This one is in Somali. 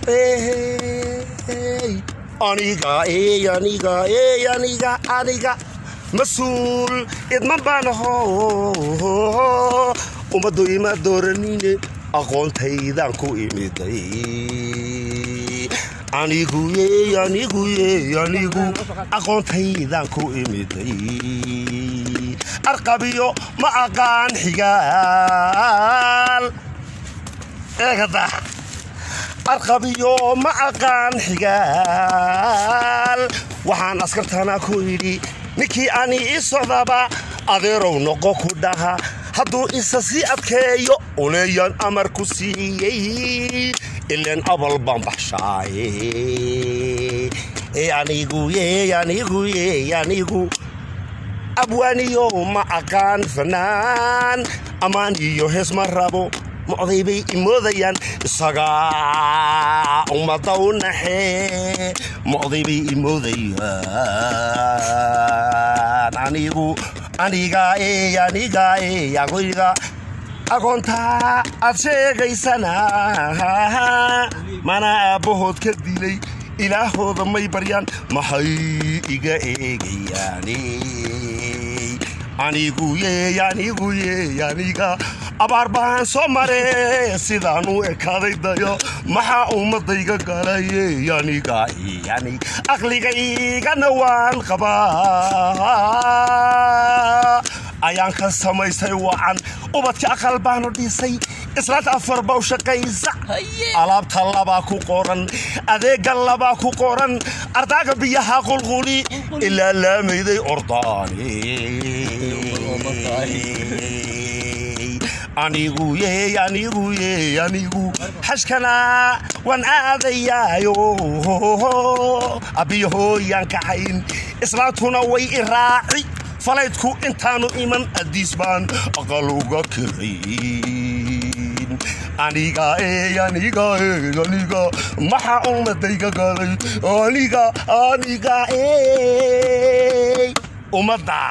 Ey, aniga ey, aniga ey, aniga aniga mas-uul idman baan aho, ummaddu ima dooranine, aqoontaydaan ku imiday. Anigu yey, anigu yey, anigu aqoontaydaan ku imiday. Arqabiyo ma aqaan xigaal, eegada, arqabiyo ma aqaan xigaal. Waxaan askartana ku yidhi, ninkii ani ii socdaba adeerow noqo ku dhaha, hadduu isa sii adkeeyo uleeyaan amar ku siiyey, ileen abal baan baxshaaye. Anigu yey, anigu yey, anigu abwaaniyo ma aqaan fanaan, ammaan iyo hees ma rabo, mocday bay imoodayaan, isagaa ummadda u naxee, mocday bay imoodayaan. Anigu aniga ey, aniga ey, aniga agoontaa aad sheegaysana mana aabbahood ka dilay, ilaahooda may baryaan, maxay iga eegayaan? Anigu yey, anigu yey, aniga abaar baan soo mare, sidaan u ekaaday dayo, maxaa ummadayga galay? Aniga aqligaygana waan qabaa, ayaan ka samaystay wacan, ubadka aqal baanu dhisay, islaanta afar ba u shaqaysa, alaabta labaa ku qoran, adeega labaa ku qoran, ardaaga biyaha qulquli ilaa laamayday ordaani. Anigu yey, anigu yey, anigu xashkana waan aadayaayo, abiyo hooyaan kaxayn, islaantuna way i raaci, falaydku intaanu iman addiis baan aqal uga kirayn. Aniga ey, aniga ey, aniga maxaa ummadayga galay? Aniga aniga ey, ummadda